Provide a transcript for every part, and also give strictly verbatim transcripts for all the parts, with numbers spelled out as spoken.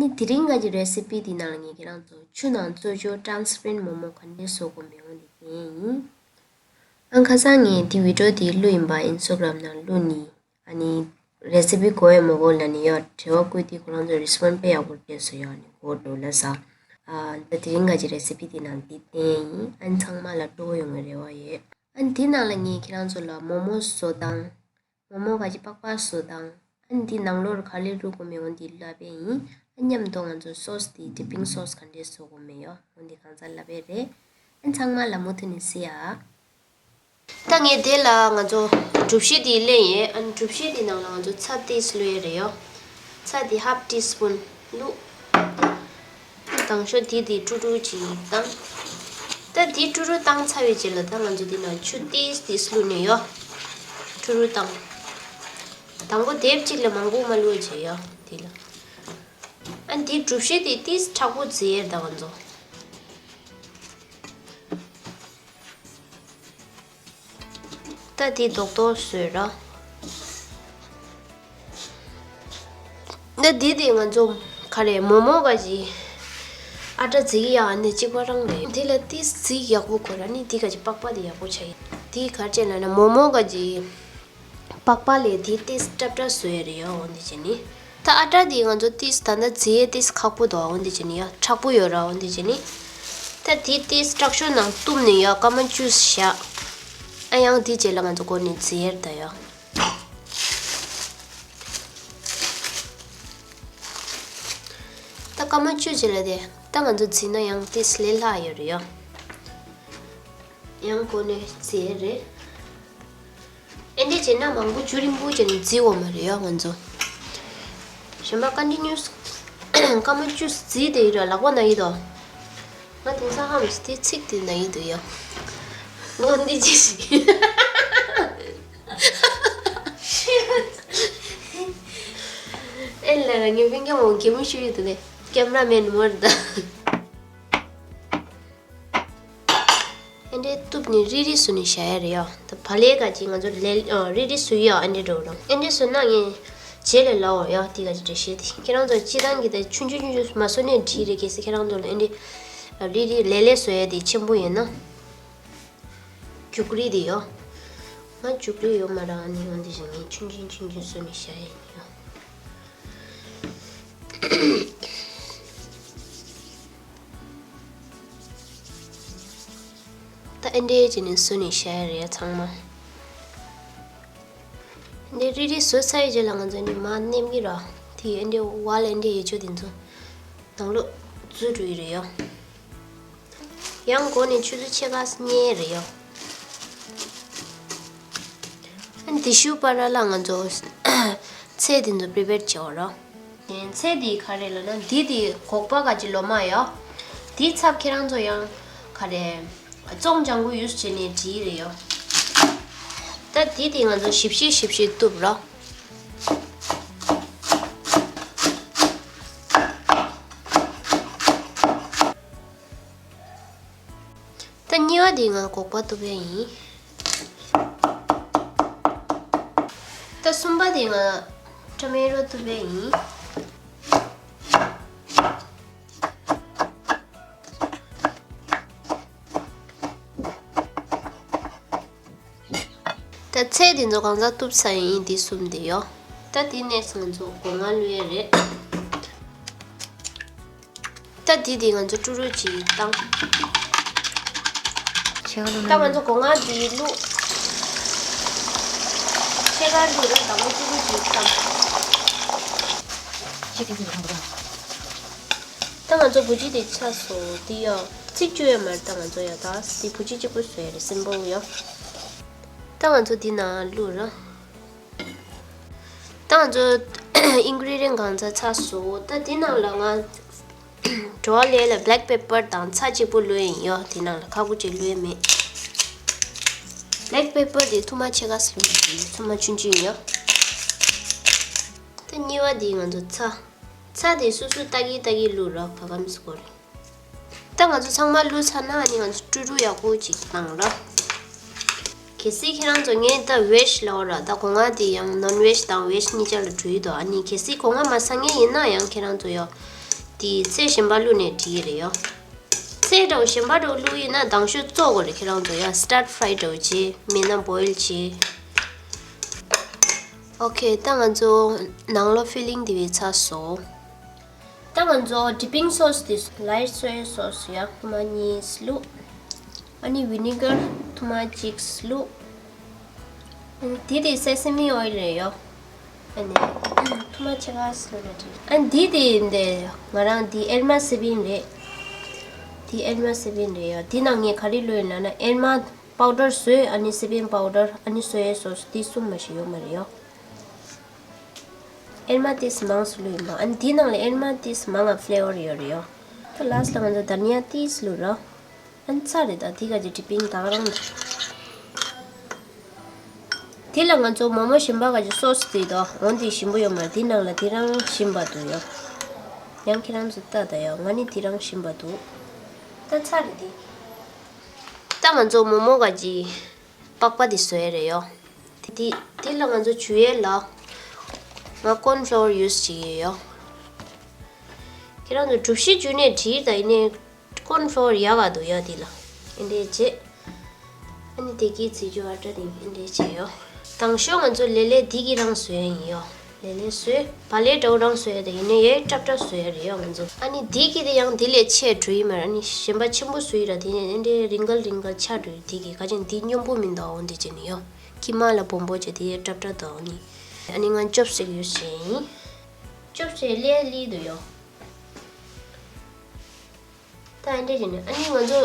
ཨ་ནི་དེ་རིང་ག་གི་རེ་སི་པི་དེ་ནང་ལ་ངས་ཁྱེད་རང་ཚོ་ཆུ་ནང་བཙོ་བཅོས་transparent མོག་མོག་ག་འདྲས་བཟོ་དགོས་མེད་འོ་འདི་བསྟན་ཡིན། ཨང་ཁ་སང་ངས་འདི་བི་ཌི་ཡོ་འདི་བླུགས་ཡིན་པ་Instagram ནང་བླུགས་ནི། ཨ་ནི་རེ་སི་པི་དགོས་ཡོད་མ་དགོས་ལབ་ནི་ཡོད་དྲི་བ་བཀོད་དེ་ཁོ་རང་ཚོ་response དཔེ་ཡག་པོ་སྤྲད་སོང་ཡོད། ཨ་ནི་གོ་འགྲོ་ལ་ས། ཨ་ད་དེ་རིང་ག་གི་རེ་སི་པི་དེ་ནང་འདི་བསྟན་ཡིན། ཨ་ནི་ཚང་མ་ལ་སྤྲོ་པོ་ཡོང་བའི་རེ་བ་ཡོད། ཨ་ནི་འདི་ནང་ལ་ངས་ཁྱེད་རང་ཚོ་ལ་མོག་མོག་བཟོ་སྟངས། མོག་མོག་ག་གི་པགས་པ་བཟོ་སྟངས། ཨ་ནི་འདི་ནང་ལོགས་ག་ལེར་བླུགས་དགོས་མེད་འོ་འདི་ལབ་པ་ཡིན། ཨ་མཉམ་དུ་ང་ཚོ་སོ་སི་འདི་dipping sauce ག་འདྲས་བཟོ་དགོས་མེད་ཡོད་འོ་འདི་གང་ཚ་ལབ་པ་རེད། ཨ་ཚང་མ་ལ་མུ་མཐུད་ནས་གཟིགས་ཨ། ད་ངས་དེ་ལ་ང་ཚོ་གྲུ་བཞི་འདི་ལེན་ཡས། ཨ་ནི་གྲུ་བཞི་འདི་ནང་ལ་ང་ཚོ་ཚྭ་ཏིས་བླུགས་ཡས་རེད་ཡོད། ཚྭ་འདི་half teaspoon བླུགས། དང་ཤོས་དེ་དེ་ཀྲུ་ཀྲུ་ཅིག་བཏང་། ད་དེ་ཀྲུ་ཀྲུ་བཏང་ཚར་བའི་རྗེས་ལ་ད་ང་ཚོ་དེ་ནང་ཆུ་ཏིས་ཏིས་བླུགས་ནས་ཡོད། ཀྲུ་ཀྲུ་བཏང་། དང་པོ་དེབ་གཅིག་ལ་མང་པོ་མ་བླུགས་བྱས་ཡོད་དེ་ལ། ཨ་དེ་གྲུ་བཞི་དེ་ཏིས་དྲག་པོ་བརྫིས་ཡས་ད་ང་ཚོ། ད་དེ་རྡོག་རྡོག་བཟོས་ར། ད་དེ་དེ་ང་ཚོ་ག་རེ་མོག་མོག་ག་ཅི་ཨ་ཊ་བརྫི་གི་ཡ་ཨ་ནི་གཅིག་པ་རང་རེད། དེ་ལ་ཏིས་བརྫི་ཡག་པོ་དགོས་ར་ནི་དེ་ག་ཅི་པགས་པ་དེ་ཡག་པོ་ཆགས་ཡིན། དེ་ག་ཅི་ལ་ན་མོག་མོག་ག་ཅི་པགས་པ་ལས་དེ་ཏིས་ཏྲབ་ཏྲ་བཟོས་ཡ་རེད་ཡ་འོ་འདི་བྱས་ནི། ད་ཨ་ཊ་དེ་ང་ཚོ་ཏིས་ད་ལྟ་བརྫི་ཡས་ཏིས་ཁག་པོ་འདུག་འོ་འདི་བྱས་ནི་ཡ་དྲག་པོ་ཡོད་ར་འོ་འདི་བྱས་ནི། ད་དེ་ཏིས་དྲག་ཤོས་ནང་གཏུབ་ནི་ཡ་སྐར་མ་བཅུ་བཞག་ཨ་ཡང་དེ་རྗེས་ལ་ང་ཚོ་སྒོ་ནས་བརྫི་ཡས་ད་ཡ། ད་སྐར་མ་བཅུ་རྗེས་ལ་དེ་ད་ང་ཚོ་བརྫིས་ན་ཡང་ཏིས་ལས་སླ་ཡོད་རེད་ཡ། ཡང་སྒོ་ནས་བརྫི་ཡས་རེད། ཨེ་འདྲས་བྱས་ན་མང་པོ་རྒྱུན་རིང་པོ་བྱས་ནས་བརྫི་འོ་མ་རེད་ཡ་ང་ཚོ། གཞན་པ་ཀོན་ཊི་ནིའུ་སི་སྐར་མ་བཅུ་བརྫིས་དེ་ཡིན་ར་ལག་པ་ན་ཡིན་དོ། ང་དེང་སང་ཧམ་སི་དེ་ཚིག་དེ་ན་ཡིན་དོ་ཡ། ངོ་འདི་ཅི་ཞིག་ཨེ་ལ་ར་ངའི་སྤུན་ཀྱག་མོ་གད་མོ་ཤོར་ཡོད་དོ་ནས་ཀེམ་ར་མེན་མོར་ད། ཨེ་འདྲས་གཏུབ་ནི་རིལ་རིལ་བཟོས་ནི་བཞག་ཡ་རེད་ཡ། ད་བག་ལེབ་ག་ཅིག་ང་ཚོ་ལས་ཨ་རིལ་རིལ་བཟོས་ཡ་ཨེ་འདྲས་འགྲོ་རང་ཨེ་འདྲས་བཟོས་ན་ངས་རྗེས་ལ་ལབ་འོ་ཡ་དེ་ག་ཅིག་འདྲ་བཤད་དེ་ཁྱེད་རང་ཚོ་སྤྱི་བཏང་གི་ད་ཆུང་ཆུང་ཆུང་ཆུང་མ་བཟོས་ནས་འགྲིག་རེད། གལ་སྲིད་ཁྱེད་རང་ཚོ་ལ་ཨེ་འདྲས་རིལ་རིལ་ལས་ལས་བཟོ་ཡ་དེ་ཆེན་པོ་ཡིན་ན་རྒྱུག་རིལ་དེ་ཡོ། ང་རྒྱུག་རིལ་ཡོད་མ་ར་ཨ་ནི་ང་འདི་བཞིན་ངས་ཆུང་ཆུང་ཆུང་ཆུང་བཟོས་ནས་བཞག་ཡ་ཡིན་ཡ། ད་ཨེ་འདྲས་བྱས་ནས་བཟོས་ནས་བཞག་ཡ་རེད་ཚང་མ། ཨེ་འདྲས་རིལ་རིལ་བཟོས་ཚར་ཡི་རྗེས་ལ་ང་ཚོ་ཨེ་འདྲས་མར་མནན་གི་ར། དེ་ཨེ་འདྲས་བ་ལ་ཨེ་འདྲས་ཡོད་ཆོག་དེ་ཚོ་ནང་ལོགས་འཛུལ་འགྲོ་ཡི་རེད་ཡ། ཡང་སྒོ་ནས་ཆུ་ཚོད་ཕྱེད་ཀ་ཉལ་རེད་ཡ། ཨ་འདི་ཞུ་བར་ལ་ང་ཚོ་ཚལ་འདི་ཚོ་པི་རི་པེར་བྱེད་འོ་ར། ཚལ་འདི་ག་རེ་ལབ་ན་འདི་འདི་སྒོག་པ་ག་ཅི་ལོ་མ་ཡ། འདི་ཚབ་ཁྱེད་རང་ཚོ་ཡང་ག་རེ་བཙོང་ལྗང་གུ་ཡུས་བྱས་ནས་བྲིས་རེད་ཡ། ད་འདི་འདི་ང་ཚོ་ཞིབ་ཞིབ་ཞིབ་ཞིབ་གཏུབ་ར། ད་གཉིས་པ་དེ་ང་སྒོག་པ་གཏུབ་ཡ་ཡིན། ད་གསུམ་པ་དེ་ང་ཊོ་མེ་ཊོ་གཏུབ་ཡ་ཡིན། ད་ཚལ་འདི་ཚོ་གང་ཚང་གཏུབ་ཚར་ཡིན་འདི་གསུམ་དེ་ཡོ། ད་འདི་ནས་ང་ཚོ་སྒོ་ང་བླུག་ཡ་རེད། ད་འདི་འདི་ང་ཚོ་ཀྲུ་རུ་ཅིག་བཏང་། ཕྱེད་ཀ་བླུགས་ན། ད་ང་ཚོ་སྒོ་ང་འདི་བླུགས། ཕྱེད་ཀ་བླུགས་རེད་ད་ང་ཀྲུ་རུ་ཅིག་བཏང་། ཕྱེད་ཀ་བླུགས་རེད་ད། ད་ང་ཚོ་བུ་ཅི་དེ་ཆགས་སོང་། འདི་ཡ་ཚིག་བཅུ་ཡོད་མ་རེད། ད་ང་ཚོ་ཡ་ད་འདི་བུ་ཅི་གཅིག་པུ་བཟོས་རེད་སིམ་པལ་ཡ། ད་ང་ཚོ་འདི་ནང་བླུགས་ར། ད་ང་ཚོ་ཨིན་གི་རི་ཌི་ཡན་ཊི་གང་ཚང་ཚར་སོང་། ད་འདི་ནང་ལ་ང་བྲོ་བ་ལས་ལ་བྷེ་ལེག་པེ་པར་དང་ཚྭ་གཅིག་པུ་བླུགས་ཡིན་ཡོ། འདི་ནང་ལ་ཁ་ཁུ་གཅིག་བླུགས་ཡ་མེད། བྷེ་ལེག་པེ་པར་འདི་ཐུར་མ་ཕྱེད་ཀ་ཙམ་ཡིན། ཐུར་མ་ཆུང་ཆུང་ཡོ། ད་གཉིས་པ་འདི་ང་ཚོ་ཚྭ། ཚྭ་དེ་སོ་སོ་ཏག་གི་ཏག་གི་བླུགས་རོགས་ག་གམ་སྐོར། ད་ང་ཚོ་ཚང་མ་བླུགས་ཚར་ན་ཨ་ནི་ང་ཚོ་ཀྲུ་ཀྲུ་ཡག་པོ་ཅིག་བཏང་ར། གལ་སྲིད་ཁྱེད་རང་ཚོ་ངས་ད་ཝེ་ཇི་ལབ་ར། ད་སྒོ་ང་དེ་ཡང་ནོན་ཝེ་ཇི་དང་ཝེ་ཇི་གཉིས་ཆ་ལ་འགྲོ་ཡི་འདུག་ཨ་ནི་གལ་སྲིད་སྒོ་ང་མ་ཟ་མཁན་ཡིན་ན་ཡང་ཁྱེད་རང་ཚོ་ཡོ། དེ་ཚོས་གཞན་པ་བླུགས་ནས་བྲིས་རེད་ཡོ། ཚོས་འདྲ་བོ་གཞན་པ་འདྲ་བོ་བླུགས་ཡིན་ན་དང་ཤོས་བཙོ་དགོས་རེད། ཁྱེད་རང་ཚོ་ཡ་stir fry འདྲ་བོ་བྱེད། མེད་ན་boil བྱེད། Okay, ད་ང་ཚོ་ནང་ལོགས་filling དེ་བས་ཚར་སོང་། ད་ང་ཚོ་dipping sauce དེ་light soy sauce ཡ་ཐུར་མ་གཉིས་བླུགས། ཨ་ནི་vinegar ཐུར་མ་གཅིག་བླུགས། ཨ་ནི་དེ་དེ་sesame oil རེད་ཡོ། ཨ་ནི་ཐུར་མ་ཕྱེད་ཀ་བླུགས་ན་འགྲིག་ཨ་ནི་དེ་དེ་འདི་ང་རང་དེ་ཨེལ་མ་སི་པིན་རེད། དེ་ཨེལ་མ་སི་པིན་རེད་ཡོ། དེ་ནང་ངས་ག་རེ་བླུགས་ཡོད་ལབ་ན་ཨེལ་མ་powder བཟོས། ཨ་ནི་སི་པིན་powder ཨ་ནི་soy sauce དེ་གསུམ་མ་ཞིག་ཡོད་མ་རེད་ཡོ། ཨེལ་མ་ཏིས་མང་སུ་ལུས་མ། ཨ་ནི་འདི་ནང་ལ་ཨེལ་མ་ཏིས་མང་ང་flavor ཡོད་རེད་ཡོ། ད་last ལ་ང་ཚོ་དྷ་ནི་ཡ་ཏིས་ལུས་རོ། ཨ་ནི་ཚར་རེད། ད་འདི་ག་ཅི་dripping ད་རང་། དེ་ལ་ང་ཚོ་མོག་མོག་གཞན་པ་ག་ཅི་sauce དེ་དོ་འོན་དེ་ཞིམ་པོ་ཡོད་མ་རེད། འདི་ནང་ལ་དེ་རང་ཞིམ་པ་འདུག་ཡོ། ཡང་ཁྱེད་རང་ཚོ་ལྟ་ད་ཡོ། ང་ནི་དེ་རང་ཞིམ་པ་འདུག་ད་ཚར་རེད་དེ། ད་ང་ཚོ་མོག་མོག་ག་ཅི་པགས་པ་དེ་བཟོ་ཡ་རེད་ཡོ། དེ་དེ་ལ་ང་ཚོ་བྱུག་ཡས་ལ་ང་corn flour use བྱེད་ཀྱི་ཡོད། ཁྱེད་རང་ཚོ་གྲུ་བཞི་བྱུག་ནས་བྲིས་ད་ཡིན་ནའི་corn flour ཡག་ག་འདུག་ཡ། དེ་ལ་ཨེ་འདྲས་བྱེད། ཨ་ནི་དེ་གི་རྫི་ཅུ་ཨ་ཏྲ་དེ་ཨེ་འདྲས་བྱེད་ཡོ། དང་ཤོས་ང་ཚོ་ལེ་ལེ་དེ་གི་རང་བཟོ་ཡ་ཡིན་ཡོ། ལེ་ལེ་བཟོས། བག་ལེབ་འདྲ་བོ་རང་བཟོས་ཏེ་ཡིན་ནའི་ཡའི་ཏྲབ་ཏྲབ་བཟོས་རེད་ཡོ་ང་ཚོ། ཨ་ནི་འདི་གི་དེ་ཡང་འདི་ལས་ཆེ་འགྲོ་ཡི་མ་རེད། ཨ་ནི་གཞན་པ་ཆེན་པོ་བཟོས་ཡི་ར། དེ་ནས་ཨེ་འདྲའི་རིང་གལ་རིང་གལ་ཆགས་འགྲོ་ཡི། འདི་གི་ག་ཅན་འདི་སྙོམས་པོ་མིན་འདུག་འོ་འདི་བྱས་ནས་ཡོ། ཀི་མ་ལ་སྦོམ་པོ་བྱས་དེ་ཡའི་ཏྲབ་ཏྲབ་འདུག་ཨ་ནི་ཨ་ནི་ང་ཅོབ་སི་ཊིག་ཡུ་སི་བྱས་ཡིན། ཅོབ་སི་ཊིག་ལས་ལི་འདུག་ཡོ། ད་ཨེ་འདྲས་བྱས་ནས་ཨ་ནི་ང་ཚོ་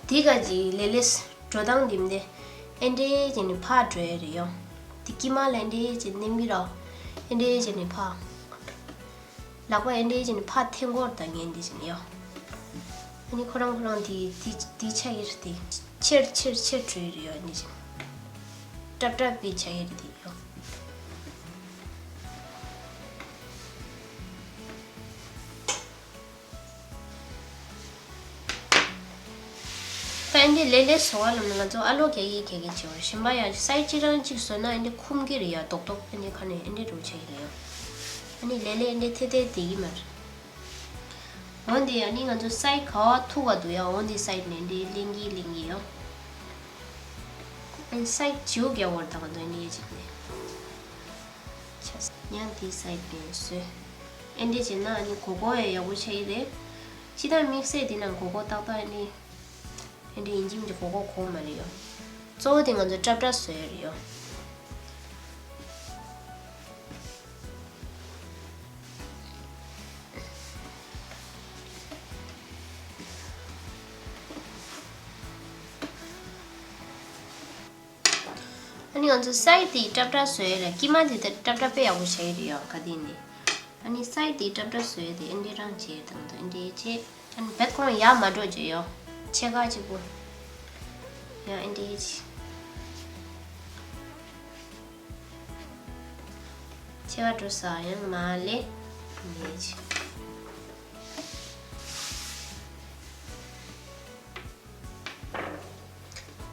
འདི་ག་ཅིག་ལེ་ལེ་འགྲོ་སྟངས་འདི་མི་འདི་ཨེ་འདྲས་བྱས་ནས་ཕར་འགྲོ་ཡ་རེད་ཡོ། འདི་ཀི་མ་ལ་ཨེ་འདྲས་བྱས་ནས་མི་རོ། ཨེ་འདྲས་བྱས་ནས་ཕར་ལག་པ་ཨེ་འདྲས་བྱས་ནས་ཕར་འཐེན་སྐོར་དང་ངན་འདི་བྱས་ནས་ཡོ། ཨ་ནི་ཁོ་རང་ཁོ་རང་འདི་འདི་འདི་ཆགས་ཡ་རེད། འདི་ཆེར་ཆེར་ཆེར་འགྲོ་ཡ་རེད་ཡོ། ཨེ་འདྲས་བྱས་ནས་ཏྲབ་ཏྲབ་འདི་ཆགས་ཡ་རེད་འདི་ཡོ། ད་ཨེ་འདྲས་ལེ་ལེ་བཟོ་བ་ལ་ང་ཚོ་ཨ་ལོ་རྒྱག་གི་རྒྱག་གི་བྱེད་བ་གཞན་པ་ཡང་སའི་ཌི་གཅིག་རང་གཅིག་བཟོས་ན་ཨེ་འདྲས་ཁུམ་གི་རེད་ཡ། རྡོག་རྡོག་ཨེ་འདྲས་ཁ་ནས་ཨེ་འདྲས་འགྲོ་བྱེད་ཀྱི་རེད་ཡ། ཨ་ནི་ལེ་ལེ་ཨེ་འདྲས་ཐེ་ཐེ་དེ་གི་མ་རེད། འོན་ཏེ་ཨ་ནི་ང་ཚོ་སའི་ཌི་ག་བ་ཐུག་ག་འདུག་ཡ། འོན་ཏེ་སའི་ཌི་ནས་ཨེ་འདྲས་ལེན་གི་ལེན་གི་ཡ། ཨ་ནི་སའི་ཌི་བྱིའུ་རྒྱག་བར་དང་ང་ཚོ་ཨེ་འདྲས་བྱེད་ཀྱི་རེད། ཆ་ཉག་འདི་སའི་ཌི་ནས་བཟོས། ཨེ་འདྲས་བྱས་ན་ཨ་ནི་གོ་གོ་ཡང་ཡག་པོ་ཆགས་ཀྱི་རེད། སྤྱིར་བཏང་དམིགས་བསལ་འདི་ནང་གོ་གོ་ཏག་ཏག་ཨེ་འདྲས། ཨེ་འདྲས་ཡིན་གཅིག་མིན་གཅིག་གོ་གོ་གོ་མ་རེད་ཡོ། གཙོ་བོ་དེ་ང་ཚོ་ཏྲབ་ཏྲབ་བཟོ་ཡ་རེད་ཡོ། ཨ་ནི་ང་ཚོ་སའི་ཌི་དེ་ཏྲབ་ཏྲབ་བཟོ་ཡ་ལ་ཀི་མ་དེ་ད་ཏྲབ་ཏྲབ་དཔེ་ཡག་པོ་བྱས་ཡོད་རེད་ཡོ། ག་དེ་ནས་ཨ་ནི་སའི་ཌི་དེ་ཏྲབ་ཏྲབ་བཟོ་ཡ་དེ་ཨེ་འདྲས་རང་བྱས་དང་དང་ཨེ་འདྲས་བྱས། ཨ་ནི་བེག་ཁོང་ཡར་མ་འགྲོ་བྱས་ཡོ། ཕྱེད་ཀ་གཅིག་པོ་ཡང་ཨེ་འདྲས་བྱས། ཕྱེད་ཀ་འགྲོ་ས་ཡང་མ་ལས་ཨེ་འདྲས་བྱས།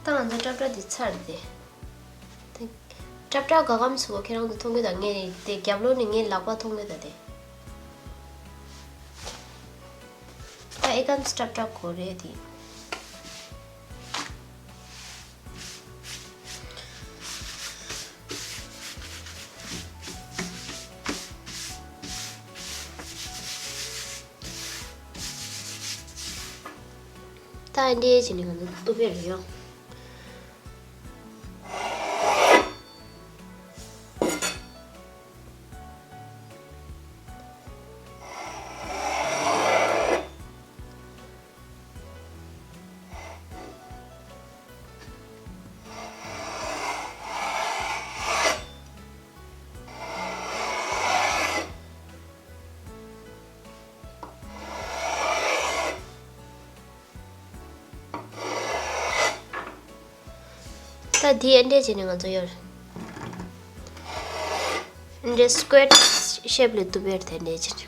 ད་ང་ཚོ་ཏྲབ་ཏྲབ་འདི་ཚར་ཏེ། ཏྲབ་ཏྲབ་ག་གམ་སུ་ཁྱེད་རང་ཚོ་མཐོང་གི་ད། ངས་དེ་རྒྱབ་ལོགས་ནས་ངའི་ལག་པ་མཐོང་གི་ད་དེ། ད་ཨེ་གམ་ཏྲབ་ཏྲབ་གོ་རེད་དེ། ད་ཨེ་འདྲས་བྱས་ནས་ང་ཚོ་གཏུབ་ཡ་རེད་ཡོ། ད་འདི་ཨེ་འདྲས་བྱས་ནས་ང་ཚོ་ཡོད། ཨེ་འདྲས་སི་ཀུ་ཝེར་ཤེབ་ལ་གཏུབ་ཡ་རེད། ད་ཨེ་འདྲས་བྱས་ནས།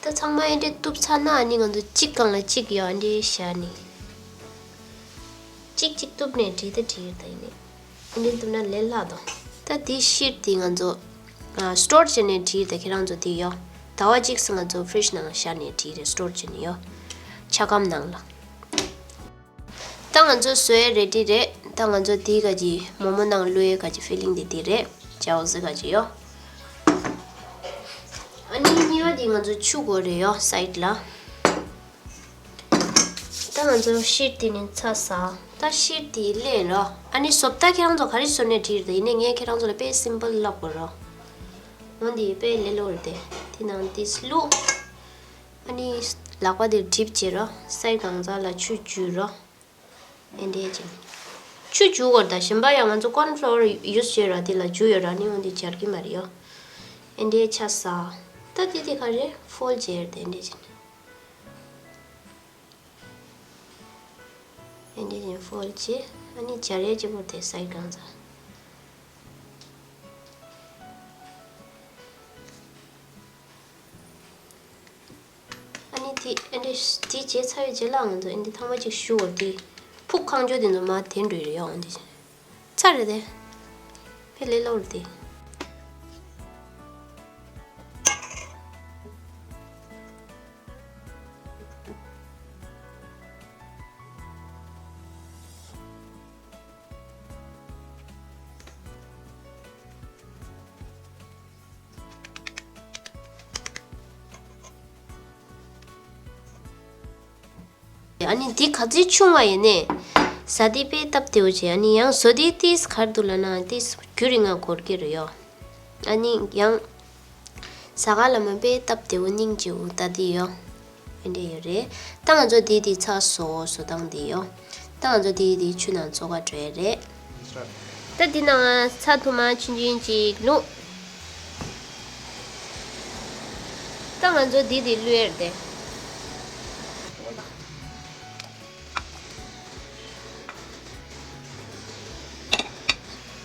ད་ཚང་མ་ཨེ་འདྲས་གཏུབ་ཚར་ན་ཨ་ནི་ང་ཚོ་གཅིག་སྒང་ལ་གཅིག་ཡོད་ཨེ་འདྲས་བཞག་ནས། གཅིག་གཅིག་གཏུབ་ནས་བྲིས་ད་བྲིས་ད་ཡིན་ནས། ཨེ་འདྲས་གཏུབ་ན་ལས་སླ་དང་། ད་ ད་འདི་ཤིཊ་འདི་ང་ཚོ་ཨ་སི་ཊོར་བྱས་ནས་བྲིས་ཏེ་ཁྱེད་རང་ཚོ་འདི་ཡོ། ཟླ་བ་གཅིག་ཙམ་ང་ཚོ་ཕི་རིཇ་ནང་བཞག་ནས་བྲིས་ཏེ་སི་ཊོར་བྱས་ནས་ཡོ། ཆ་སྒམ་ནང་ལ། ད་ང་ཚོ་བཟོ་ཡས་རེ་ཌི་རེད། ད་ང་ཚོ་འདི་ག་ཅི་མོག་མོག་ནང་བླུག་ཡས་ག་ཅི་ཕི་ལིང་འདི་འདི་རེད། ཇའོ་ཟི་ག་ཅི་ཡོ། ཨ་ནི་གཉིས་པ་འདི་ང་ཚོ་ཆུ་དགོས་རེད་ཡོ་སའིཌ་ལ། ད་ང་ཚོ་ཤིཊ་འདི་ནི་ཚ་ས། ད་ཤིཊ་འདི་ལེན་རོགས། ཨ་ནི་བཟོ་ལྟ་ཁྱེད་རང་ཚོ་ག་རེ་བཟོ་ནས་བྲིས་རེད། ཡིན་ནའི་ངས་ཁྱེད་རང་ཚོ་ལ་དཔེ་སིམ་པལ་ལབ་དགོས་རོགས། འོ་འདི་དཔེ་ལས་སླ་པོ་རེད་དེ། དེ་ནང་འདི་བླུགས། ཨ་ནི་ལག་པ་འདི་གྲིབ་བྱེད་རོགས། སའིཌ་གང་ཚང་ལ་ཆུ་བྱུག་རོགས། ཨེ་འདྲས་ཅིག་ཆུ་བྱུག་དགོས་རེད། ད་གཞན་པ་ཡང་ང་ཚོ་ཀོན་ཕློ་ཡར་ཡུ་སི་བྱས་ར་དེ་ལ་བྱུག་ཡོད་ར་ནི་འོ་འདི་འབྱར་གྱི་མ་རེད་ཡོ། ཨེ་འདྲས་ཆ་ས། ད་དེ་དེ་ག་རེད་ཕོལ་བྱས་ར་དེ་ཨེ་འདྲས་ཅིག་ཨེ་འདྲས་ཅིག་ཕོལ་བྱས། ཨ་ནི་འབྱར་ཡས་གཅིག་པོ་དེ་སའིཌ་གང་ཚང་། ཨ་ནི་དེ་ཨེ་འདྲས་དེ་བྱས་ཚར་བའི་རྗེས་ལ་ང་ཚོ་ཨེ་འདྲས་ཐང་མ་གཅིག་བཞུ་བར་དེ་ཕུག་ཁང་ཆུ་དེ་ཚོ་མ་དེ་འགྲོ་ཡི་རེད་ཡོ། འོ་འདི་ཚར་རེད་དེ། དཔེ་ལས་སླ་པོ་རེད་དེ། ཨ་ནི་འདི་ག་ཚོད་ཆུང་བ་ཡིན་ནའི་ཟ་དེ་དཔེ་སྟབས་བདེ་པོ་བྱེད། ཨ་ནི་ཡང་བཟོ་དེ་ཏིས་ག་རེ་འདུག་ལབ་ན་ཏིས་རྒྱུན་རིང་ང་འགོར་གྱི་རེད་ཡོ། ཨ་ནི་ཡང་ཟ་ག་ལ་མ་དཔེ་སྟབས་བདེ་པོ་སྙིང་རྗེ་པོ་ལྟ་དེ་ཡོ། ཨེ་འདྲས་ཡོད་རེད། ད་ང་ཚོ་དེ་དེ་ཚ་བཟོ་བཟོ་སྟངས་དེ་ཡོ། ད་ང་ཚོ་དེ་དེ་ཆུ་ནང་བཙོ་ག་འགྲོ་ཡ་རེད། ད་འདི་ནང་ཚྭ་ཐུར་མ་ཆུང་ཆུང་ཅིག་བླུགས། ད་ང་ཚོ་འདི་འདི་བླུགས་ཡ་རེད་དེ།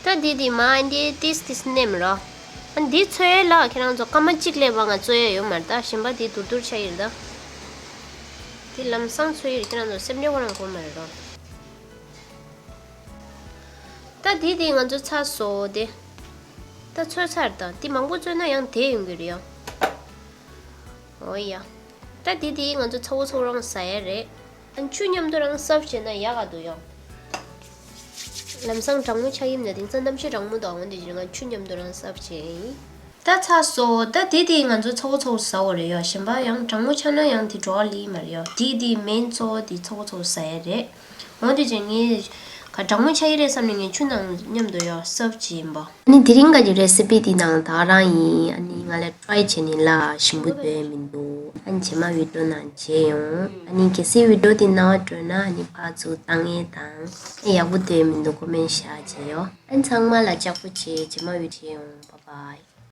ད་འདི་འདི་མ་འདི་ཏིས་ཏིས་མནན་རོགས། ཨ་འདི་ཚོས་ལ་ཁྱེད་རང་ཚོ་སྐར་མ་གཅིག་ལས་བ་ང་བཙོ་ཡ་ཡོད་མ་རེད། ད་གཞན་པ་འདི་དུར་དུར་ཆགས་ཡོད་རེད་ད། འདི་ལམ་སང་ཚོས་ཡོད་རེད། ཁྱེད་རང་ཚོ་སེམས་ཁྲལ་ཁོ་རང་དགོས་མ་རེད་རོགས། ད་དེ་དེ་ང་ཚོ་ཚ་བཟོ་དེ། ད་ཚོས་ཚར་ད་དེ་མང་པོ་བཙོས་ན་ཡང་དེ་ཡོང་གི་རེད་ཡ། འོ་ཡ། ད་དེ་དེ་ང་ཚོ་ཚ་བོ་ཚ་བོ་རང་ཟ་ཡ་རེད། ཨ་ཆུ་མཉམ་དུ་རང་སབ་བྱས་ན་ཡག་ག་འདུག་ཡ། ལམ་སང་གྲང་མོ་ཆགས་ཡིན་ན་དེང་སང་གནམ་གཤིས་གྲང་མོ་དང་འོན་ཏེ་ང་ཆུ་མཉམ་དུ་རང་སབ་བྱས་ཡིན། ད་ཚ་བཟོ་ད་དེ་དེ་ང་ཚོ་ཚ་བོ་ཚ་བོ་ཟ་བོ་རེད་ཡ། གཞན་པ་ཡང་གྲང་མོ་ཆགས་ན་ཡང་དེ་འགྲོ་བ་ལི་མ་རེད་ཡ། དེ་དེ་མེན་གཙོ་བོ་དེ་ཚ་བོ་ཚ་བོ་ཟ་ཡ་རེད། འོན་ཏེ་ཅན་ངས་ག་གྲང་མོ་ཆགས་ཡི་རེད་བསམ་ནས་ངས་ཆུ་ནང་མཉམ་དུ་ཡོ་སབ་ཅིག་ཡིན་པ། ཨ་ནི་དེ་རིང་ག་གི་རེ་སི་པི་དེ་ནང་ད་རང་ཡིན། ཨ་ནི་ང་ལ་ཊི་རའི་བྱས་ནི་ལ་ཞིམ་པོ་འདོད་མི་འདུག་ཨ་ནི་རྗེས་མ་བི་ཌི་ཡོ་ནང་མཇལ་ཡོང་། ཨ་ནི་གལ་སྲིད་བི་ཌི་ཡོ་དེ་རྣ་བ་འགྲོ་ན་ཨ་ནི་ཕར་ཚུར་བཏང་ངེས་དང་ཨ་ཡག་པོ་འདོད་མི་འདུག་ཀོ་མེན་ཤ་བྱས་ཡོ། ཨ་ནི་ཚང་མ་ལ་ལྕགས་པོ་བྱས་རྗེས་མ་བི་ཌི་ཡོ་ཡོང་། བྷའི་བྷའི།